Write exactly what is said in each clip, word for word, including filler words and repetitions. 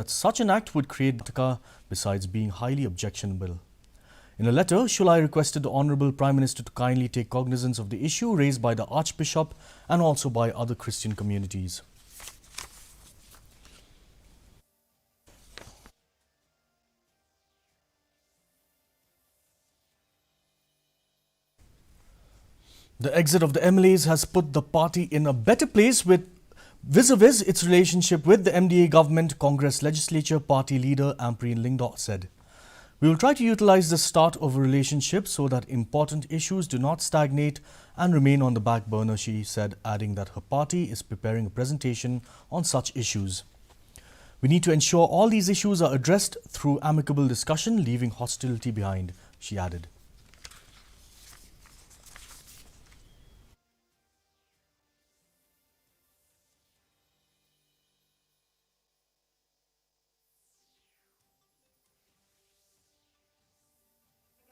that such an act would create taka besides being highly objectionable. In a letter, Shullai requested the Honorable Prime Minister to kindly take cognizance of the issue raised by the Archbishop and also by other Christian communities. The exit of the M L As has put the party in a better place with vis-a-vis its relationship with the M D A government, Congress legislature party leader Ampareen Lyngdoh said. We will try to utilize the start of a relationship so that important issues do not stagnate and remain on the back burner, she said, adding that her party is preparing a presentation on such issues. We need to ensure all these issues are addressed through amicable discussion, leaving hostility behind, she added.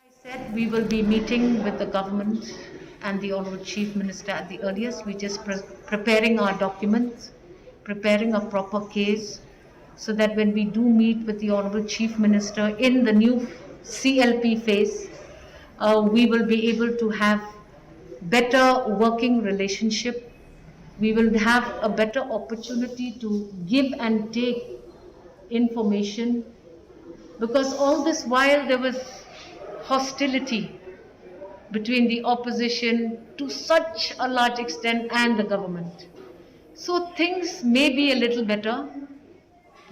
I said we will be meeting with the government and the Honorable Chief Minister at the earliest. We're just pre- preparing our documents, preparing a proper case, so that when we do meet with the Honorable Chief Minister in the new C L P phase, uh, we will be able to have better working relationship. We will have a better opportunity to give and take information, because all this while there was hostility between the opposition to such a large extent and the government. So things may be a little better.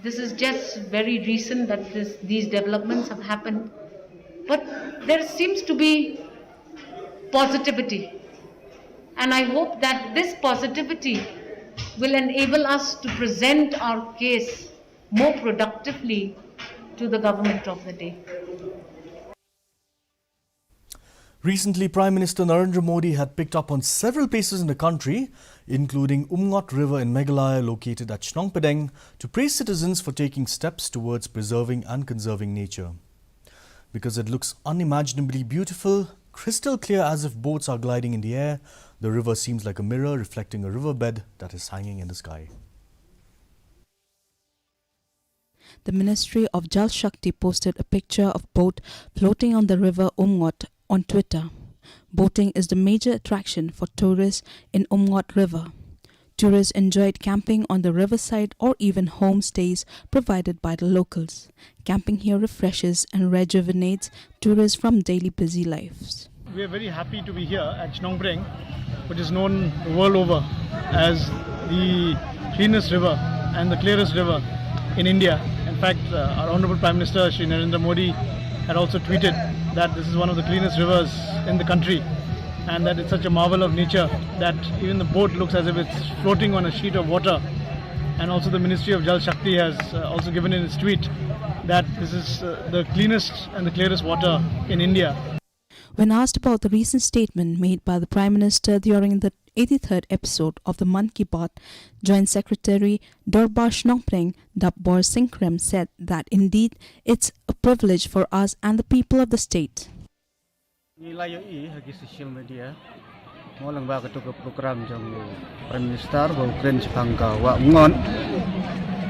This is just very recent that this, these developments have happened. But there seems to be positivity. And I hope that this positivity will enable us to present our case more productively to the government of the day. Recently, Prime Minister Narendra Modi had picked up on several places in the country, including Umngot River in Meghalaya, located at Chnongpdeng, to praise citizens for taking steps towards preserving and conserving nature. Because it looks unimaginably beautiful, crystal clear as if boats are gliding in the air, the river seems like a mirror reflecting a riverbed that is hanging in the sky. The Ministry of Jal Shakti posted a picture of boat floating on the river Umngot on Twitter. Boating is the major attraction for tourists in Umngot River. Tourists enjoyed camping on the riverside or even homestays provided by the locals. Camping here refreshes and rejuvenates tourists from daily busy lives. We are very happy to be here at Chnongpdeng, which is known the world over as the cleanest river and the clearest river in India. In fact, uh, our Honorable Prime Minister Shri Narendra Modi had also tweeted that this is one of the cleanest rivers in the country and that it's such a marvel of nature that even the boat looks as if it's floating on a sheet of water. And also the Ministry of Jal Shakti has uh, also given in its tweet that this is uh, the cleanest and the clearest water in India. When asked about the recent statement made by the Prime Minister during the eighty-third episode of the Mann Ki Baat, Joint Secretary Dorbar Chnongpdeng Dapbor Singkrem said that indeed it's a privilege for us and the people of the state. Ngi la ïohi ha ki social media mo lyngba kato ka program jong u Prime Minister ba u kren shaphang ka wah Umngot.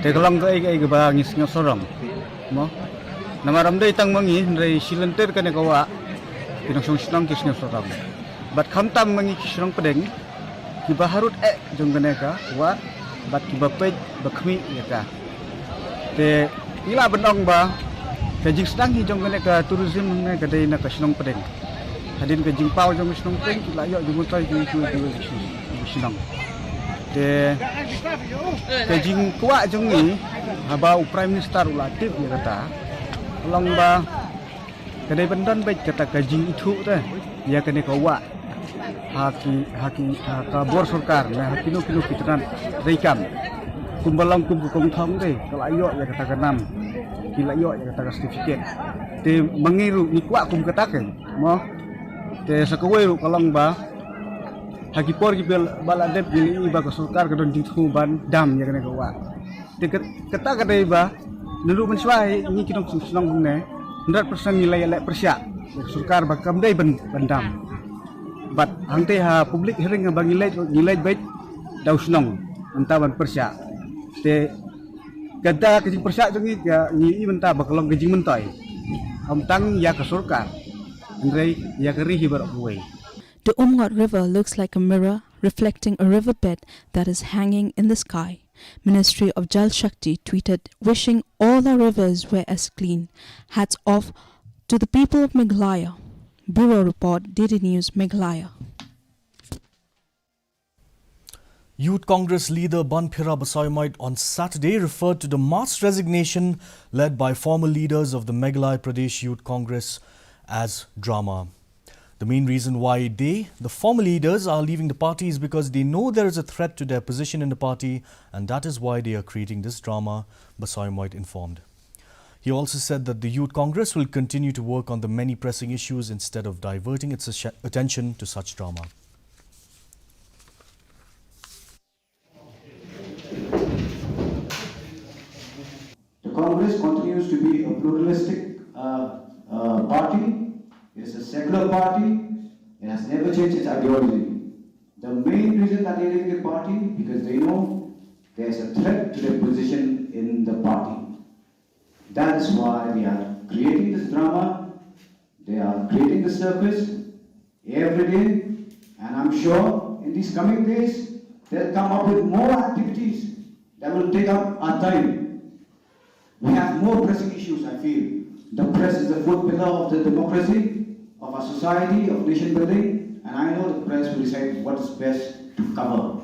Te ka long kaei kaei kaba ngi sngewsarong mo. Namar ym dei tang ma ngi hynrei shilynter kane ka wah ki nongshong shnong ki sngewsarong. Bad khamtam ma ngi ki Chnongpdeng kiba harud eh jong kane ka wah bad kiba peit ba khmih ïa ka. Te ngi lah ban ong ba ka jingsdang hi jong kane ka tourism hangne ka dei na ka Chnongpdeng. Hadien ka jingpaw jong ka Chnongpdeng ki la ïoh jingmyntoi ki ki ki shnong. Te ka jingkwah jong ngi haba u Prime Minister u la tip ïa kata, long ba ka dei ban don beit kata ka jingithuh te ïa kane ka wah ha ki ha ki ha ka bor sorkar ne ha kino kino ki tnat treikam. Kumba long kum ka Kong Thong te ka la ïoh ïa kata ka nam, ki la ïoh ïa kata ka certificate. Te ma ngi ruh ngi kwah kum kata ke mo. Te sa kawei ruh ka long ba ha ki por kiba la dep ngi ïohi ba ka sorkar ka don jingthmu ban dam ïa kane ka wah. Te kata ka dei ba naduh mynshuwa ngi ki nongshong shnong hangne hundred percent ngi la ïaleh pyrshah ïa ka sorkar ba kam dei ban ban dam. Bad hangtei ha public hearing ba ngi leit ngi leit beit da u shnong mynta ban pyrshah. Te Kata ka jingpyrshah jong ngi ka ngi i mynta ba ka long ka jingmyntoi. Ym tang ïa ka sorkar, hynrei ïa ka ri hi baroh kawei. The Umngot River looks like a mirror reflecting a riverbed that is hanging in the sky. Ministry of Jal Shakti tweeted, "Wishing all our rivers were as clean. Hats off to the people of Meghalaya." Bureau Report, D D News, Meghalaya. Youth Congress leader Banphira Basaiawmoit on Saturday referred to the mass resignation led by former leaders of the Meghalaya Pradesh Youth Congress as drama. The main reason why they, the former leaders, are leaving the party is because they know there is a threat to their position in the party, and that is why they are creating this drama, Basaiawmoit informed. He also said that the Youth Congress will continue to work on the many pressing issues instead of diverting its ash- attention to such drama. The Congress continues to be a pluralistic uh, uh, party. It is a secular party. It has never changed its ideology. The main reason that they leave the party because they know there's a threat to their position in the party. That is why they are creating this drama. They are creating the circus every day, and I'm sure in these coming days they'll come up with more activities that will take up our time. We have more pressing issues, I feel. The press is the fourth pillar of the democracy, of our society, of nation building, and I know the press will decide what is best to cover.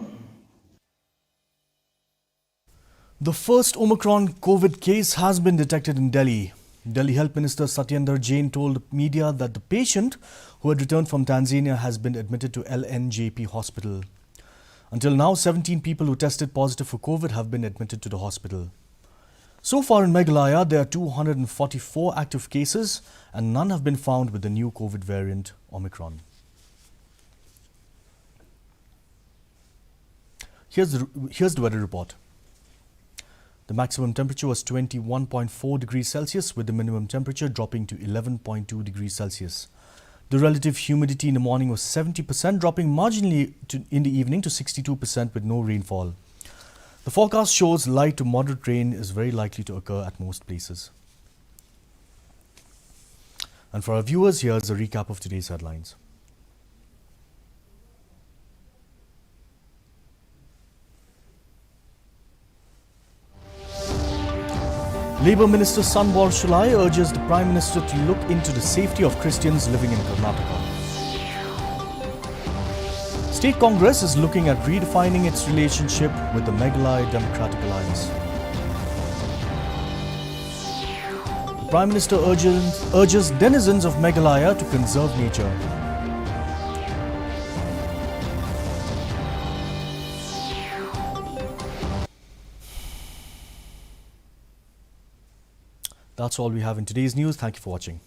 The first Omicron COVID case has been detected in Delhi. Delhi Health Minister Satyendra Jain told the media that the patient who had returned from Tanzania has been admitted to L N J P hospital. Until now, seventeen people who tested positive for COVID have been admitted to the hospital. So far in Meghalaya, there are two hundred forty-four active cases and none have been found with the new COVID variant Omicron. Here's the, here's the weather report. The maximum temperature was twenty-one point four degrees Celsius, with the minimum temperature dropping to eleven point two degrees Celsius. The relative humidity in the morning was seventy percent, dropping marginally to, in the evening to sixty-two percent with no rainfall. The forecast shows light to moderate rain is very likely to occur at most places. And for our viewers, here's a recap of today's headlines. Labour Minister Sanbor Shullai urges the Prime Minister to look into the safety of Christians living in Karnataka. State Congress is looking at redefining its relationship with the Meghalaya Democratic Alliance. The Prime Minister urges, urges denizens of Meghalaya to conserve nature. That's all we have in today's news. Thank you for watching.